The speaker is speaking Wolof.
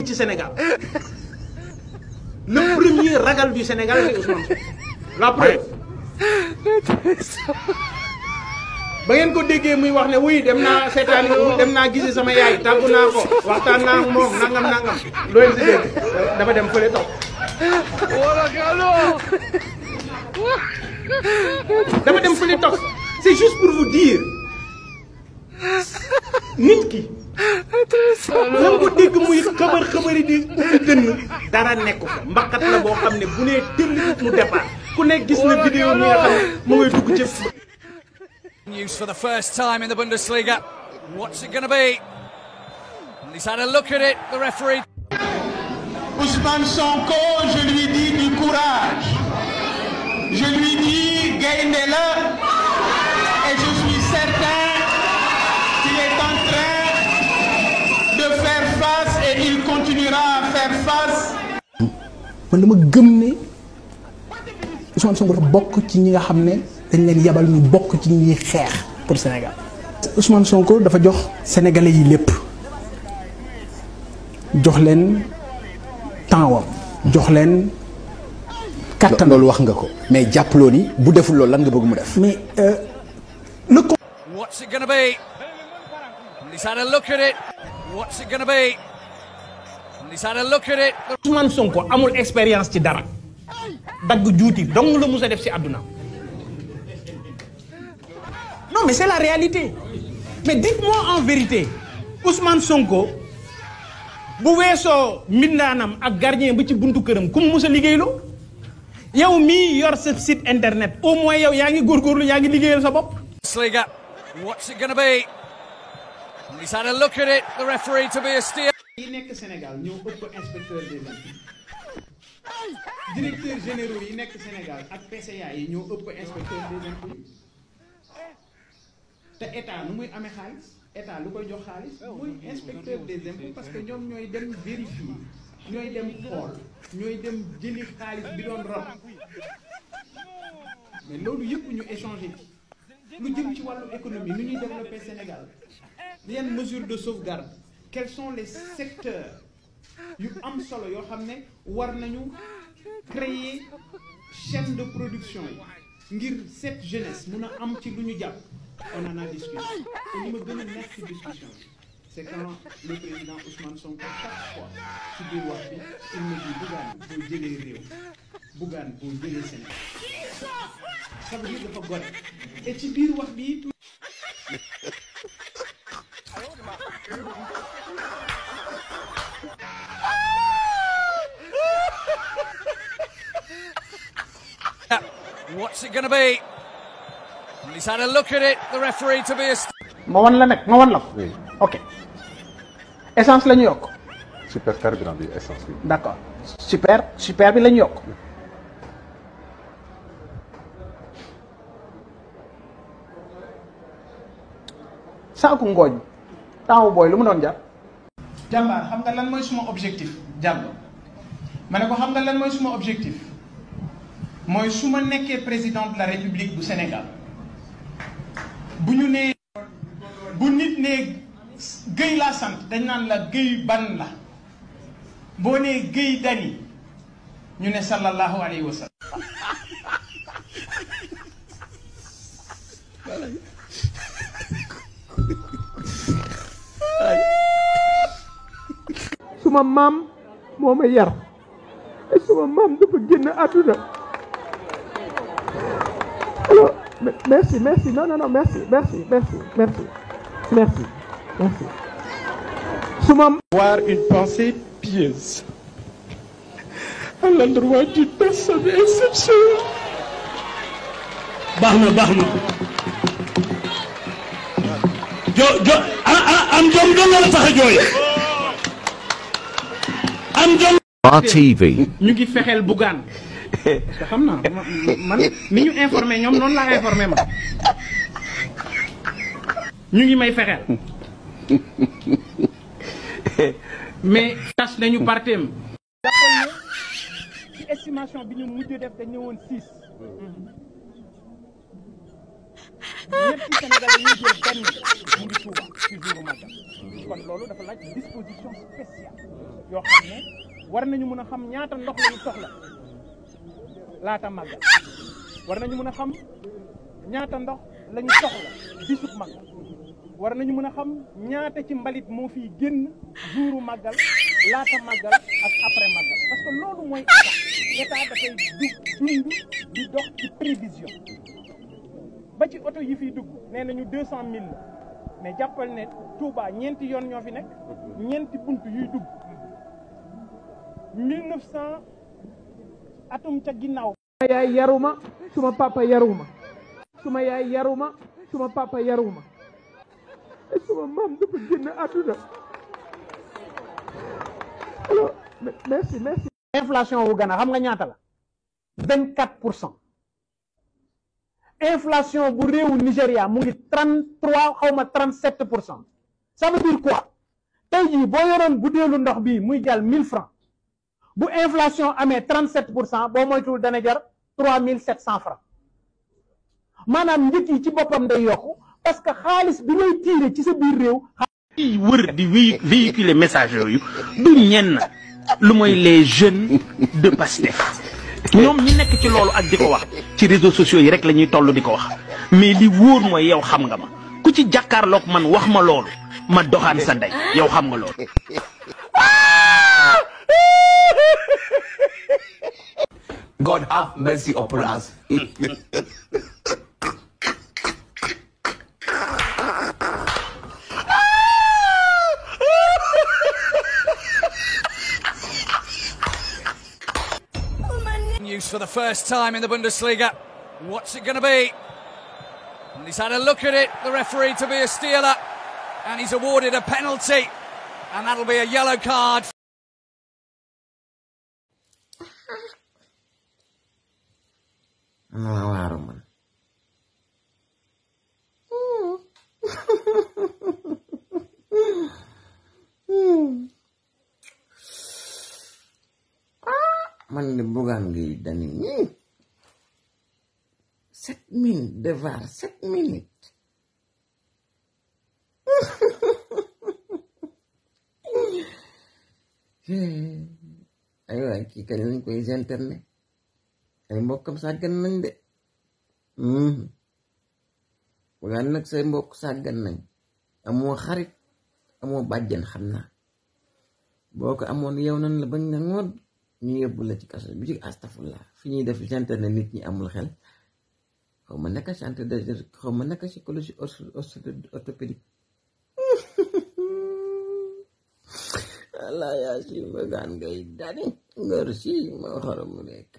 ci Sénégal le premier ragal du Sénégal c'est Ousmane Sonko la preuve ba ngeen ko déggee muy wax ne wuy dem naa seetaani dem naa gisi sama yaay tàggu naa ko waxtaan naa ak moom nangam loolu si dégg dafa dem fële toog dafa dem fële toog c'est juste pour vous dire nit ki lan ko dégg muy xëbëri di ubbi dënn dara nekk fa mbaqat la boo xam ne bu nee tëll mu départ ku ne gis na vidéo mi nga xam ne mu ngay dugg ci News for the first time in the Bundesliga. What's it going to be? And he's had a look at it, the referee. Ousmane Sonko, je lui dis du courage. Je lui dis gagnez-le. Et je suis certain qu'il est en train de faire face et il continuera à faire face. Man dama gëm ne Ousmane Sonko dafa bokk ci ñi nga xam ne dañ leen yabal ñu bokk ci ñi xeex pour Sénégal. Ousmane Sonko dafa jox sénégalais yi lépp jox leen temps wam jox leen kattan. loolu wax nga ko mais jàppaloo ni bu deful loolu lan nga bëgg mu def. mais What's it going to be? And he's had a look at it. What's it going to be? And he's had a look at it. Ousmane Sonko amul expérience ci dara dagg juuti dong la mus a def ci àdduna. Non mais c'est la réalité. Mais dites-moi en vérité Ousmane Sonko bu weesoo mbindaanam ak gardien ba ci buntu këram ku mu mus a liggéeyloo yow mii yor sa site internet au moins yow yaa ngi góorgóorlu yaa ngi liggéeyal sa bopp. Bundesliga. What's it going to be? And he's had a look at it, the referee to be a steer. yi nekk Sénégal ñoo ëpp inspecteur des impôts directeurs généraux yi nekk Sénégal ak PCA yi ñoo ëpp inspecteur des impôts te état nu muy amee xaalis état lu koy jox xaalis muy inspecteur des impôts parce que ñoom ñooy dem vérifier ñooy dem xool ñooy dem jëli xaalis bi doon rot mais loolu yëpp ñu échanger lu jëm ci wàllu économie nu ñuy développer Sénégal yan mesures de sauvegarde quels sont les secteurs yu am solo yoo xam ne war nañu créer chaîne de production yi ngir cette jeunesse mun a am ci lu ñu jàpp on en a discuté et li ma gën a neex ci discussion bi c'est quand le président Ousmane Sonko chaque fois ci biir wax bi il me dit Bougane boo jëlee réew Bougane boo jëlee Sénégal ça veut dire dafa gore et ci biir wax bi What's it going to be? And he's had a look at it, the referee to be a steer. ma wan la nag ma wan la ko. Oui. Ok essence la ñu yokk. Super carburant bi essence bi. D'accord super bi la ñu yokk. saaku ngooñ taawu booy lu mu doon jar. jàmbaar xam nga lan mooy suma objectif jàll ma ne ko xam nga lan mooy suma objectif mooy su ma nekkee président de la République du Sénégal bu ñu nee bu nit nee Guèye laa sant dañ naan la Guèye ban la boo nee Guèye Dany ñu ne sallallahu alayhi wa sallam. suma maam moo ma yar et suma maam dafa génn àdduna alors merci non merci suma avoir une pensée pieuse à l'endroit d'une personne exceptionnelle. baax na am jom doon la tax a jooy am jom RTV ñu ngi fexeel Bougane parce que xam naa man ni ñu informé ñoom noonu laa informé ma ñu ngi may fexeel mais tas nañu parteem ci estimation bi ñu mujj def dañ ne woon 6 ñetti Sénégalais ñuy jël benn mu ngi Touba ci jouru màggal kon loolu dafa laaj disposition spéciale yoo xam ne war nañu mën a xam ñaata ndox la ñu soxla laata màggal war nañu mën a xam ñaata ndox la ñu soxla bisub màggal war nañu mën a xam ñaata ci mbalit moo fiy génn jouru màggal laata màggal ak après màggal parce que loolu mooy état dafay dund di dox ci prévision ba ci oto yi fiy dugg nee nañu 200 000 mais jàppal ne Touba ñeenti yoon ñoo fi nekk ñeenti bunt yuy dugg 1900 atum ca ginnaaw. suma yaay yaruma suma papa yaruma suma yaay yaruma suma papa yaruma et suma maam dafa génn àdduna alors merci. inflation wu Ghana xam nga ñaata la 24%. inflation bu réewu Nigéria mu ngi 33 xaw ma 37%. ça veut dire quoi tey jii boo yoroon butéelu ndox bii muy jàll 1000 francs bu inflation amee 37% boo moytuwul dana jar 3700 francs maanaam njëkk yi ci boppam day yokku parce que xaalis bi ngay tiire ci sa biir réew. yi wër di véhiculer message yooyu du ñenn lu mooy les jeunes de Pastef ñoom ñi nekk ci loolu ak di ko wax ci réseaux sociaux yi rek la ñuy toll di ko wax mais li wóor mooy yow xam nga ma ku ci jàkkaarloog man wax ma loolu ma doxaan sa ndey yow xam nga loolu. God have mercy upon us. News for the first time in the Bundesliga. What's it going to be? And he's had a look at it, the referee, to be a stealer, and he's awarded a penalty, and that'll be a yellow card. Man de Bougane Gueye Dany 7 minutes de VAR 7 minutes ay waay kii kañ lañ koy internet ay mbokkam sàggan nañ de Bougane nag say mbokk sàggan nañ amoo xarit amoo bàjjen xam naa boo ko amoon yow nan la bañ na ngood ñu yóbbu la ci kaso bi ci astafurlah fi ñuy def internet nit ñi amul xel xaw ma naka santé de xaw ma naka psychologie orthopédique Allah yaa si Bougane Gueye Dany ngor si ma xaram mu nekk